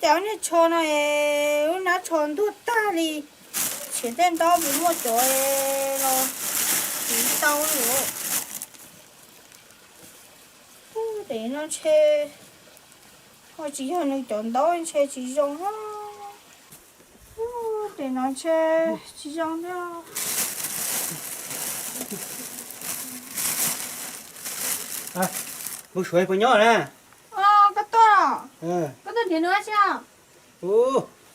Cas niag tsho no es lub hnab tsho ntuag tag li, tshem tej ntaub puas muaj cov los tsis tau li. Ub, tes no ntshe ho tsis yog nws cov ntaub ntshe tsis zoo. Ub, tes no ntshe tsis zoo thiab. Npawg Suav puas nyob na? Koj tuaj, koj tuaj nrhiav nws dab tsi os?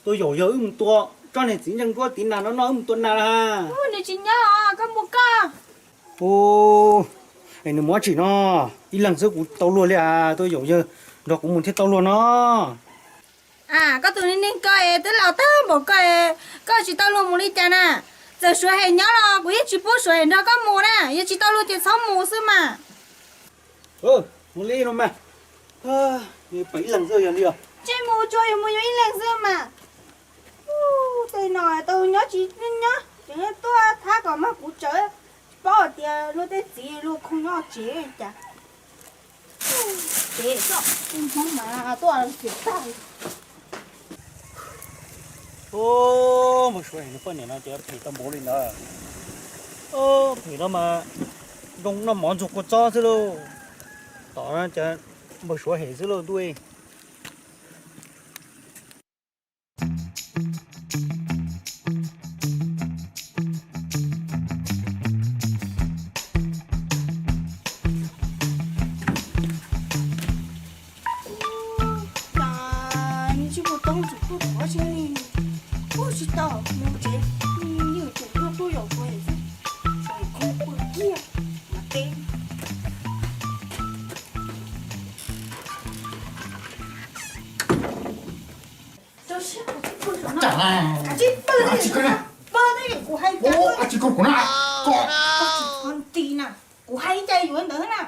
Tus yaum yog wb mus tua tsob niag txiv ntsej nruab tiv nas no noj wb mus tua nas na. Nws tsis nyob, koj mus koj. Ub, es nws mus dab tsi no? Ib leeg xwb kuv tau luag li as, tus yaum yawg nrog kuv mus thiaj tau luag no. Koj tus niag neeg ko es twb laus tag npaum ko, koj tsis tau luag mus li cas na? Txawm Suav Hem nyob los kuv yeej tsis pub Suav Hem nrog koj mus na, yog tsis tau luag ces txhob mus xwb mas. Mus li no mas, pem ib leeg xwb yog li os. Ntsej muag tsuag yuav mus yuav ib leeg xwb mas. Tej no tau nyob tsis nyob, tseem tuaj thab kom mag kuv tsawv, tsis paub hais tias luag tej txiv luag khoom nyob tsev cas. Tsev tso, Hmoob mas tuaj txiv tag. Npawg Suav Hem nws poj niam no ces phem tau npaum li ntawd. Phem no mas zoo noj mov ntxuag kua txob xwb lauj. Tom no ces npawg Suav Hem xwb lauj ntuj. Cas ntsej muag toob ntxim kuj tuav tsis li, kuj tsis tau mus tsev, nws tseem luag tuaj yaum kuv xwb, tseem kub pw kiag mas teb. Rau siab, kav tsij pw, kav tsij pw, pw, kuv hais cas, tsis koj kuv na, koj tsis txhob nti na, kuv hais cas yuav ntawd na.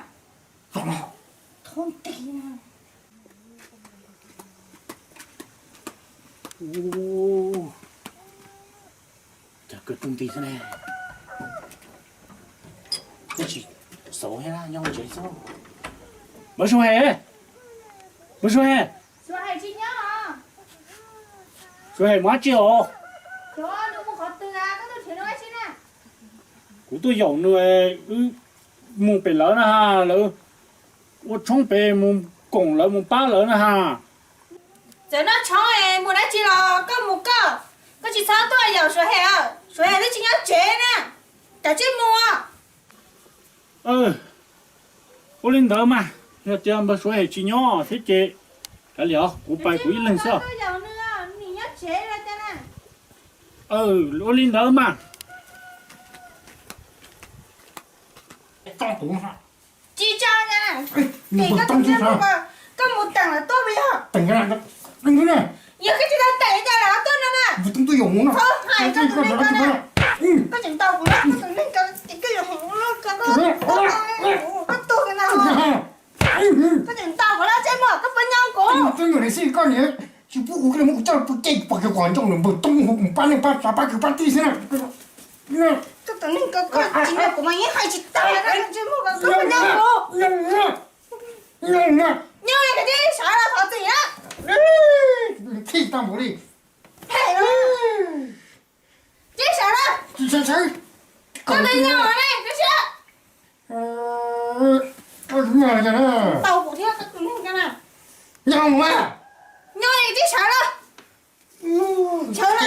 Txhob nti na. Cas kawg tuaj nti xwb ne. Twb tsis xauv thiab, nyob tsev xwb. Npawg Suav Hem, npawg Suav Hem, Suav Hem mus dab tsi os? Kuv tuaj yaum nws, wb mus pem lawv na ha, lawv ua tshoob pem, mus koom lawv mus pab lawv na ha. Txawm noj tshoob mus dab tsi los koj mus koj, koj tsis txhob tuaj yaum Suav Hem, Suav Hem twb tsis nyob tsev na, kav tsij mus. Ua li ntawd mas, yog tias npawg Suav Hem tsis nyob thiab ces kav liam, kuv pais kuv ib leeg xwb. Ua li ntawd mas. Tsis tso, koj mus teem lawv tuaj mas yog, yog koj tsis tau teem cas lawv tuaj no na. Txhob hais koj tus neeg ko na, koj tseem ntaus kuv, koj tus neeg ko ces koj yuav mus luaj ko, koj tuag no. Koj tseem ntaus kuv lawm, ntsej muag, koj puas nyob kuv? Koj niam tsis pub kuv, koj muab kuv coj pw ces pom kiag qhov ncauj npawg Toob hu kuv pab neej pab tsav pab kwv pab tij xwb na. Koj tus neeg ko, koj tsis ntaus kuv mas yeej hais tsis tau, ntsej muag, koj puas nyob kuv? Nyob li, koj tib sawv los thov txim na. Thij tag npaum li. Tib sawv los. Koj twb nyob ne, koj siab. Tau kuv thiab koj tus neeg ko na. Nyob mas. Nyob li, tib sawv los. Sawv los,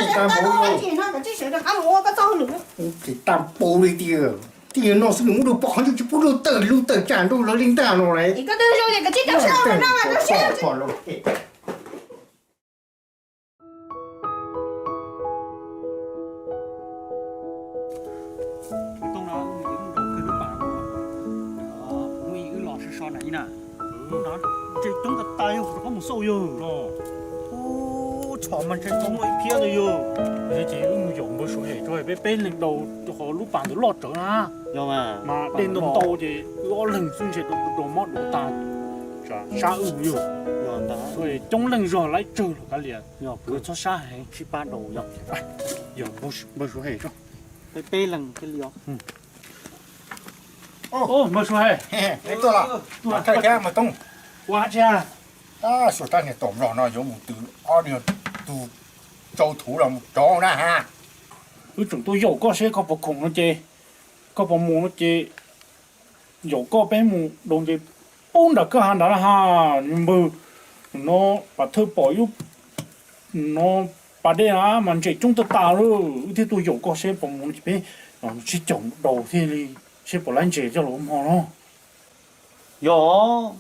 tsis no, koj tib sawv rov qab mus ua koj txoj hauj lwm. Tsis tag npaum li tiag, tij no xwb nws muab dua pom qhov ncauj tsis pub luag tawm lub tawm tsam nrog lawv li ntag no lauj. Koj twb zoo ces koj tsis tau sawv los no mas koj siab. Tus tub no, wb los so so na ib na. Tus tub no ntsej coob tas tas yog kuv rov qab mus xauj yog. Ub, txhom mas ntsej coob muaj ib phiab ntawd yog. Ces wb mus yaum npawg Suav Hem tso, peb peb leeg daus rau qhov lub pas ntawd loj rawv na. Mas dej ntau ntau ces wb ob leeg xwb ntshe daus mob daus tas, sab wb yog. Coob leej zog laib tsawg los kav liam, txhob sab heev, sib pab daus yog. Yog npawg Suav Hem tso. Peb peb leeg thiaj li os. Npawg Suav Hem, tuaj los, tuaj thiab mas Toob. Ua dab tsi a? Suav tab niag tom nplog no yuav mus twv ob niag tug tsau thuv los mus rauv na ha. Wb tseem tuaj yaum koj seb koj puas khoom no ces, koj puas mus no ces yaum koj peb mus daus ntses pub nram kwj ha nrad na ha. Npawg, no pas thawj pom ib lub no pas dej na mas ntses coob tag tas lawm, wb thiaj tuaj yaum koj seb puas mus no ces peb sib caum daus thiaj li seb puas laib ntses coj los ua hmo no. Yog,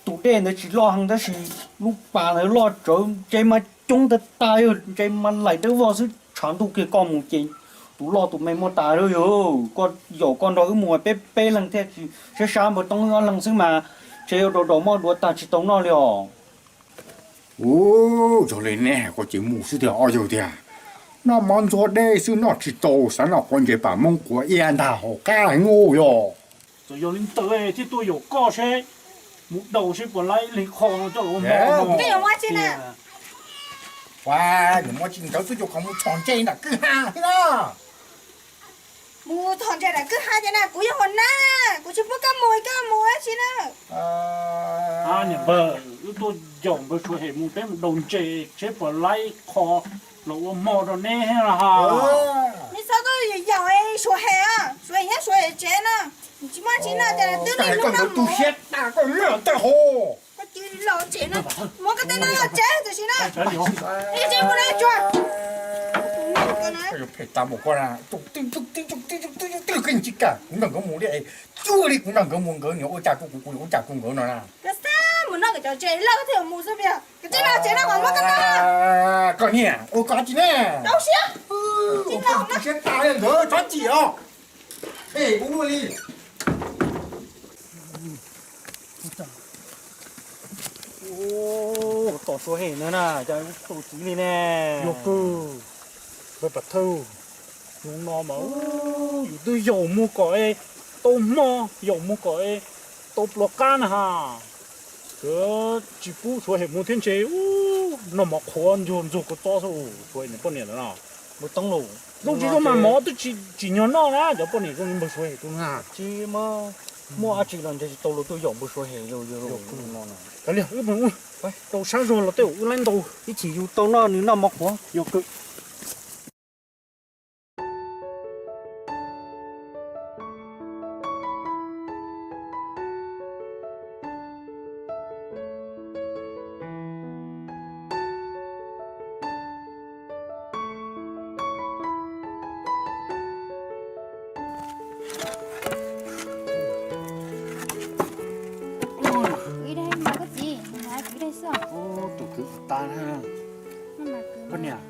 tus dej ntawd tsis loj heev tab sis lub pas ntawd loj tsawv, ntses mas coob tag tas, ntses mas laim dawb vog xwb, tshav ntuj kiag koj mus ces tus loj tus me muaj tas li. Yog, koj yaum koj nrog wb mus peb peb leeg thiaj tsis sab sab npawg Toob wb ob leeg xwb mas, ntshe yuav daus daus mob duav tag tsis tau noj li os. Ub, yog li neb hais ko ces mus xwb tiag os yawg tiag. Noj mov ntxuag dej xwb noj tsis tau, xav noj quav ntses pam Hmoob quav iab ntag hauv qab heev ub yog. Txawm yog li ntawd thiaj tuaj yaum koj seb mus daus seb puas laib ib leeg qho no coj los ua hmo no. Ua, nws muab tsis ntawd xwb coj koj mus txhom ntses nram kwj ha thiab na. Mus txhom ntses nram kwj ha ces na kuv yog hua nab, kuv tsis pub koj mus, koj mus dab tsi na. Niam npawg, wb tuaj yaum npawg Suav Hem mus peb mus daus ntses seb puas laib qho los ua hmo rau neb los ha. Neb txhob tuaj yaum Suav Hem, Suav Hem nyob Suav Hem tsev no, tsis muaj tsis noj ces twb lig lub no tu siab tas koj noj tag ho. Koj cia li los tsev no, muab koj tej no los tsev tam sim no. Ib tsev mus no tsuag. Phem tas npaum koj na, twb twb twb twb twb twb twb twb koj tsis kam kuv nrog nkawd mus li, cuag li kuv nrog nkawd mus nkawd niam ua cas kuv kuv kuv ua cas kuv nkawd no na. Koj xav mus noj koj cov ntses loj thiaj mus xwb tiag, koj cia li los tsev no kom muab koj tag. Koj niam ua koj tsis ne. Rau siab. Siab tas li ntawd txhob chim os. Phem kuv luaj li. Tom Suav Hem ntawd na, cas tus txiv li ne. Yog kawg, npawg Pam Thawj, hnub no mas yus twb yaum mus kom tau hmo, yaum mus kom tau pluas qab na ha. Tsis pub Suav Hem mus thiab ntshe noj mov qhuav ntsuag ntxuag kua txob xwb. Suav Hem niag poj niam ntawd no, zoo tsis zoo mas mov twb tsis nyog noj na, cov poj niam zoo li npawg Suav Hem tus na. Muaj dab tsi los ntshe tsis tau luag tuaj yaum npawg Suav Hem. Kav liam, wb mus rau sab zog los tej zaum wb laib ntau, ib chim yus tau noj nws noj mov qhuav. Ib daim mov koj txiv, ib daim xwb. Tus kwv tas na. Koj niam,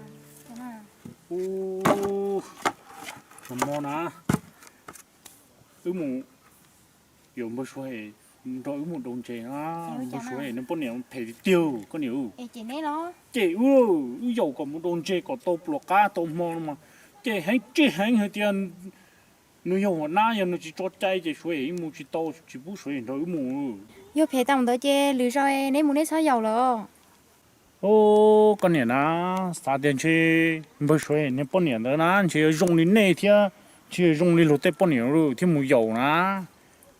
ub, nag hmo na, wb mus yaum npawg Suav Hem nrog wb mus daus ntses na. Npawg Suav Hem nws poj niam phem tiag tiag koj niam. Ces wb, wb yaum kom mus daus ntses kom tau pluas qab tau hmo no mas, ces heev tsis heev hais tias nws yog hua nab, yog nws tsis tso cai ces Suav Hem mus tsis tau, tsis pub Suav Hem nrog wb mus. Yog phem tas ntawd ces lwm zaus neb mus neb txhob yaum lawm. Koj niam na, xav tias ntshe npawg Suav Hem niag poj niam ntawd na ntshe yuav zoo li nej thiab, ntshe yuav zoo li luag tej poj niam thiab mus yaum na.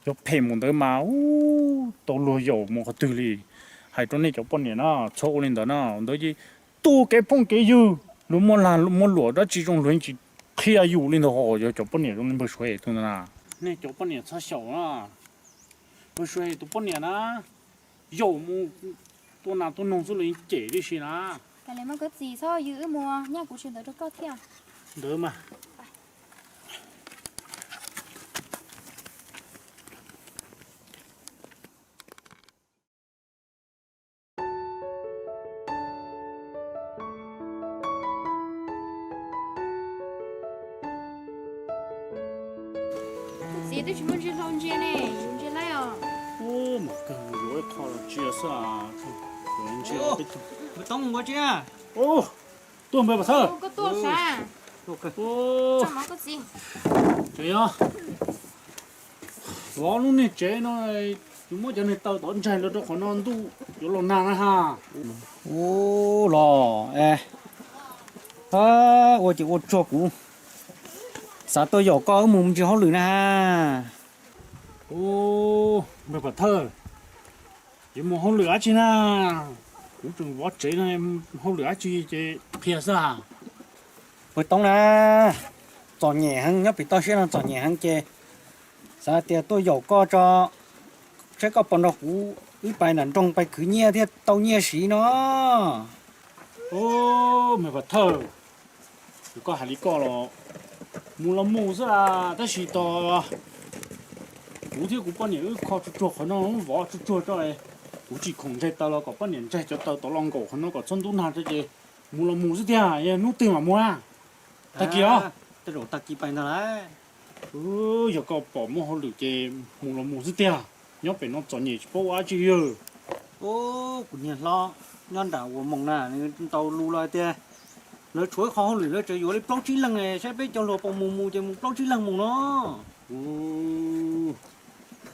Yog phem mus ntawd mas, ub, tau luag yaum mus qhov twg li. Hais rau nej cov poj niam na, txhob ua li ntawd na, ntawd ces tu kev phooj kev ywg, luag muaj lag muaj luam dab tsi zoo luag yeej tsis qhia yus li ntawd ho, yog cov poj niam zoo li npawg Suav Hem tus ntawd na. Nej cov poj niam txhob xyaum na, npawg Suav Hem tus poj niam na, yaum mus tua nas tua noog xwb los yeej cem tib si na. Kav liam mas koj txiv, txhob yws wb mus, nyaj kuv tsis ntawd rau koj thiab. Ntawd mas. Txiv, twb tsis muaj ntsia hlau ntsia ne, yuav ntsia laij os. Ub, mas kawg yuav ib qho los ntsia xwb. Ntsia teb tug. Toob ua tsi na? Tuaj npawg Pam Thawj. Koj tuaj sav. Tseem yog lov lub niag tsev no, yus muab cov niag taw tod ntsaig los rau qhov no ntuj yuav los nag na ha. Ub los, ua ces ua tsuag kuv xav tuaj yaum koj wb mus ntsia hauj lwm na ha. Ub, npawg Pam Thawj, Yuav mus hauj lwm dab tsi na? Kuv tseem vov tsev no, hauj lwm dab tsi ces qhia xwb a. Pw toob na, txom nyem heev, nyob pem toj siab no txom nyem heev ces xav tias tuaj yaum koj tso, saib koj puas nrog kuv wb pais nram nroog pais khwv nyiaj thiaj tau nyiaj siv no. Ub, me pas thawj, koj hais li koj los mus los mus xwb a, tab sis tos kuv thiab kuv poj niam wb kho tsuag tsuag qhov no, vov tsuag tsuag tso, kuv tsis khoom ntsaig taws los kom poj niam ntsaig cov taws tod los nkaum qhov no kom txhob ntub nag tso ces mus los mus xwb tiag, yog hnub twg mam mus na? Tag kis os. Tej zaum tag kis pais ntag lauj. Yog koj pom muaj hauj lwm ces mus los mus xwb tiag, nyob pem no txom nyem tsis paub ua dab tsi li. Ub, kuv niag hlob nyob nram ua moos na, nws ntaus lus los tias lawv tshuav ib qho hauj lwm lawv tseem yuav li plaub tsib leeg, saib peb cov hluas puas mus mus ces mus plaub tsib leeg mus no. Ub,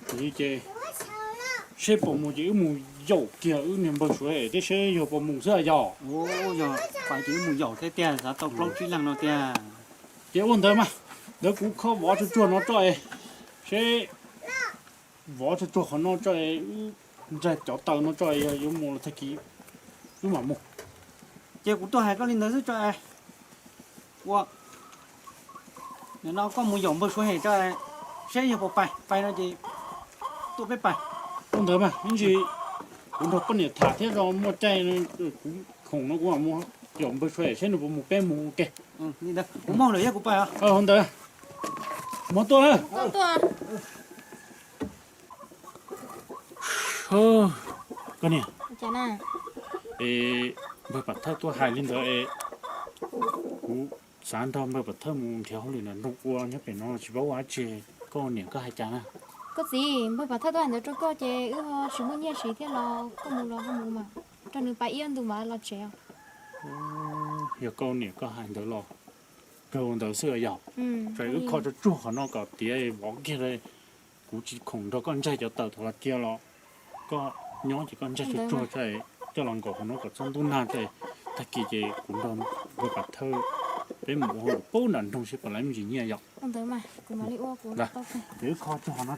ces seb puas mus ces wb mus yaum kiag wb niag npawg Suav thiab seb yog puas mus xwb yog. Ub, yog pais ces wb mus yaum thiab tiag, xav tau plaub tsib leeg no tiag. Ces ua ntawd mas, ntawd kuv kho vov tsuag tsuag no tso es, seb vov tsuag tsuag qhov no tso es, wb ntsaig cov taws no tso es, yog yuav mus los tag kis wb mam mus. Ces kuv tuaj hais koj li ntawd xwb tso es. Ua, nim no koj mus yaum npawg Suav hem tso es, seb yog puas pais, pais no ces tuaj peb pais. Ua ntawd mas ib ntsis kuv nrog poj niam tham thiab, zoo muaj caij kuv khoom no kuv mam mus yaum npawg Suav hem seb nws puas mus peb mus ua ke. Kuv mob lawm yog kuv pais os. Ua ntawd, mus tuaj. Koj niam, es npawg Pam Thawj tuaj hais li ntawd es, kuv xav nrog npawg Pam Thawj mus nrhiav hauj lwm nram nroog ua nyob pem no tsis paub ua dab tsi, koj niam koj hais cas na? Koj txiv, npawg Pam Thawj tuaj hais ntawd rau koj ces wb ho tsis muaj nyiaj siv thiab los koj mus los ho mus mas, nrog nws pais ib ob ntu mas los tsev os. Yog koj niam koj hais ntawd los kawg ua ntawd xwb yog. Ces wb kho tsuag tsuag qhov no kom tiav vov kiag, kuv tsis khoom nrog koj ntsaig cov taws tod los kiag los koj nyob ces koj ntsaig tsuag tsuag coj los nkaum qhov no kom txhob ntub nag, tag kis ces kuv nrog npawg Pam Thawj peb mus ua hauj lwm pem nram nroog seb puas tau me ntsis nyiaj yom. Ces wb kho tsuag qhov no.